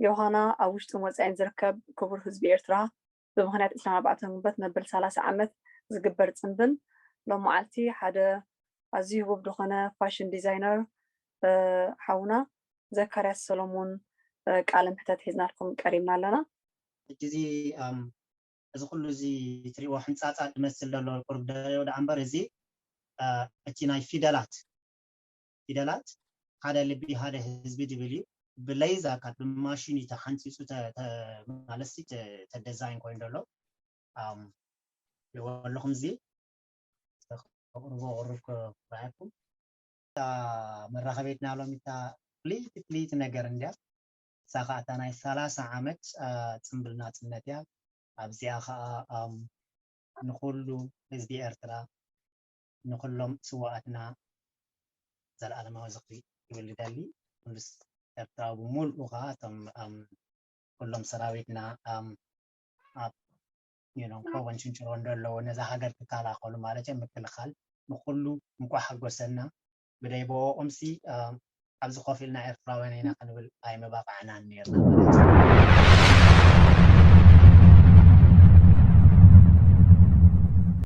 ዮሃና ኣብ ውሽጥን ወጻኢን ዝርከብ ክቡር ህዝቢ ኤርትራ፣ ብምኽንያት ዕስራን ኣርባዕተን ግንቦት መበል ሰላሳ ዓመት ዝግበር ጽምብል፣ ሎም መዓልቲ ሓደ ኣዝዩ ህቡብ ዝኾነ ፋሽን ዲዛይነር፣ እ፣ ሓውና ዘካርያስ ሰሎሞን፣ እ፣ ቃለ መሕተት ሒዝናልኩም ቀሪብና ኣለና። ሕጂ እዚ፣ ኣም፣ እዚ ኩሉ እዚ ትሪእዎ ሕንጻጻ ዝመስል ዘሎ ቁሩብ ደዮ ደኣ እምበር፣ እዚ፣ እ፣ እቲ ናይ ፊደላት፣ ፊደላት ሓደ ልቢ ሓደ ህዝቢ ዝብል እዩ። ብለይዛ ካብ ብማሽን እዩ ተሓንጺጹ ተ-፣ ተ-፣ ማለት ሲ ተ-፣ ተደዛይን ኮይኑ ዘሎ። ኣም፣ ሪእዎ ኣለኹም፣ እዚ ተቕርቦ ቅሩብ ክረኣየኩም። እታ መራኸቤትና ሎሚ እታ ፍልይቲ ፍልይቲ ነገር እንድያ። እሳ ኸዓ እታ ናይ ሰላሳ ዓመት፣ አ፣ ጽምብል ናጽነት እያ። ኣብዚኣ ኸዓ፣ ኣም፣ ንኹሉ ህዝቢ ኤርትራ፣ ንኹሎም ስውኣትና ዘለኣለማዊ ዝኽሪ ክብል ይደሊ። ኩሉስ ኤርትራዊ ብምሉኡ ኸዓ እቶም፣ ኣም፣ ኩሎም ሰራዊትና፣ ኣም፣ ኣብ፣ you know፣ ኮቦን ሽንጭሮን ዘለዉ ነዛ ሃገር ክከላኸሉ ማለት እዮም፣ ምክልኻል ንኹሉ እንኳዕ ሓጎሰና። ብደይ ብኦኦምሲ፣ ኣም፣ ኣብዚ ኮፍ ኢልና ኤርትራውያን ኢና ክንብል ኣይምበቓዕናን ነርና ማለት እዩ።